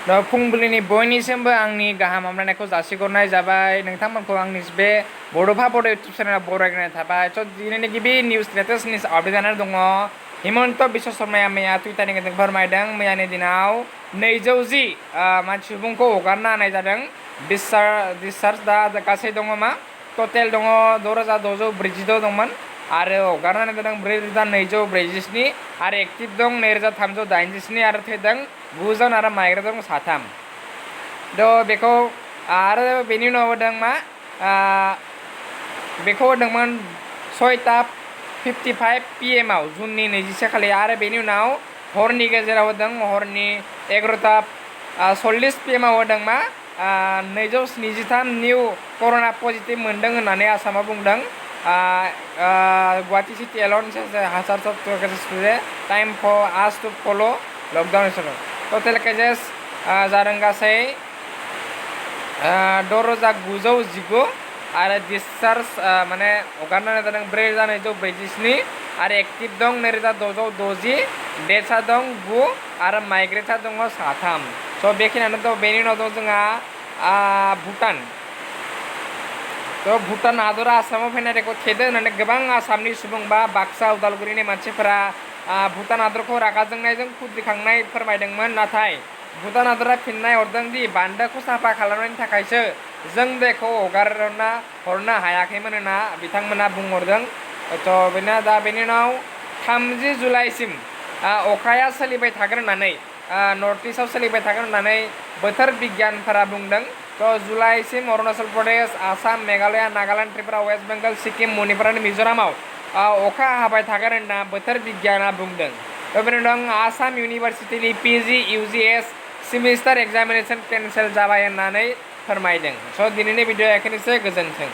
फुंबिलिनि बयनिसिमबो आंनि गाहाम हामलायनायखौ जासिहरनाय जाबाय। नोंथांमोनखौ आंनि बे बड'फा बड' इउटुब चेनेलाव बरायग्रोनाय थाबाय। दिनैनि गिबि निउस लेटेस्ट निउस आपडेट जानानै दङ। हिमन्त बिश्व शर्माया मैया टुइटारनि गेजेरजों फोरमायदों मैयानि दिनाव 210 सुबुंखौ हगारना होनाय जादों। डिसचार्ज दा गासै दङ मा टटेल दङ 6,646 दंमोन आरो हगारना होनाय जादों 4,247 आरो एक्टिभ दं 2,387 आरो थैदों 9 जन आरो माइग्रेट दं 3। बेखौ आरो बेनि उनाव होदों मा बेखौ होदोंमोन 6:55 PM आव जुननि 24 खालि आरो बेनि उनाव हरनि गेजेराव होदों हरनि 11:40 PM आव होदों मा 273 निउ कर'ना पजिटिभ मोनदों होननानै आसामा बुंदों। गुवाहाटी सिटी एल'न हाजार टाइम फर आस टु फल' लकडाउन टटेल केसेस जादों गासै 6,919 आरो डिसचार्ज माने हगारना होनाय जादों 4,247 आरो एक्टिभ दं 2,660 डेथआ दं 9 आरो माइग्रेटआ दङ 3। बेखिनियानो दं। बेनि उनाव दं जोंहा भुटान। भुटान हादरा आसामाव फैनाय रेकर्ड खेदों होननानै गोबां आसामनि सुबुं बा बाक्सा उदालगुरिनि मानसिफोरा भुटान हादरखौ रागा जोंनायजों खुद्रिखांनाय फोरमायदोंमोन। नाथाय भुटान हादरा फिननाय हरदों दि बान्दोखौ साफा खालामनायनि थाखायसो जों दैखौ हरनो हायाखैमोन होनना बिथांमोना बुंहरदों। बेनि उनाव 30 जुलाइसिम अखाया सोलिबाय थागोन होननानै नर्थ इस्टआव सोलिबाय थागोन होननानै बोथोर बिगियानफोरा बुंदों। जुलाइसिम अरुणाचल प्रदेश, आसाम, मेघालय, नागालेण्ड, त्रिपुरा, वेस्ट बेंगल, सिक्किम, मणिपुर आरो मिज'रामाव अखा हाबाय थागोन होनना बोथोर बिगियाना बुंदों। बेनि उनाव आसाम इउनिभार्सिटिनि PG UGS semester examination cancel जाबाय होननानै फोरमायदों। दिनैनि भिडिअ' एखेनोसै, गोजोन्थों।